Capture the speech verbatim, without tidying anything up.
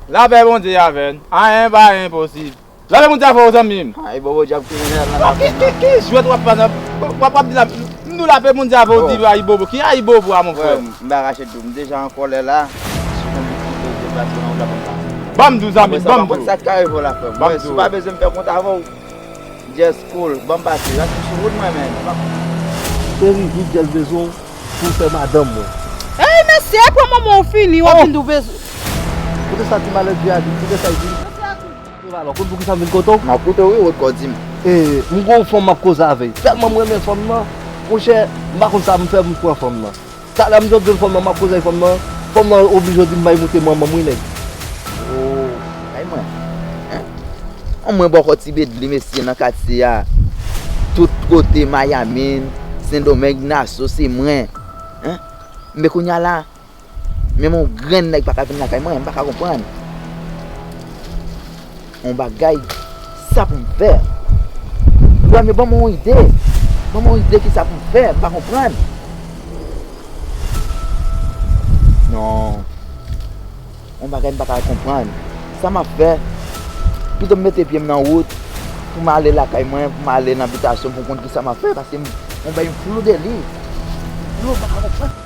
Lapè Bondye avè n. Anyen pa enposib. Lapè Bondye avè w, zanmi m. Ayibobo djab kriminèl nan lapè m nan. Ki, ki, ki jwèt w ap fè nan, w ap, w ap di la, m di w lapè Bondye avè w, di Ayibobo. Ki Ayibobo a, mon frè? M pa rache di w, m deja an kòlè la. Si w konn ki kote w deplase nan wout la, konn sa. Ban m di w, zanmi m, ban m di w. Sa k ka rive w la, frè m. Mwen, si w pa bezwen m fè kont avè w, just cool, ban m pase. Paske sou wout mwen menm. Cheri, m just bezwen w pou w fè madanm mwen. Ey, mesye, pran manman w fini, w ap vin di w bezwen. Kote sa ti malèt vye a di? Kote sa l di? Evalò, konn poukisa m vin kote w? M ap koute w wi, wot kò di m. E, m gon fanm m ap koze avè l. Tèlman m renmen fanm nan, monchè, m pa konn sa m fè pou m pran fanm nan. Talè m sot jwenn fanm nan, m ap koze avèk fanm nan, fanm nan oblije di m bay moute manman m wi, nèg. O, kay mwen. An mwen bòkò ti Bedli, mesye, nan katye a. Tout kote, Mayamin, Sendomeng, Naso, se mwen. Hein? Men kounye a la, menm yon grenn nèg pa ka vin lakay mwen, m pa ka konprann. Yon bagay, sa pou m fè? Bwè, men ban m yon ide. Ban m yon ide kisa pou m fè, m pa konprann. Non. Yon bagay m pa ka konprann. Sa m ap fè? Pito m mete pye m nan wout, pou m ale lakay mwen, pou m ale nan bitasyon, pou m konn kisa m ap fè, paske m, yon bagay m flou de li. Flou, m pa ka konprann.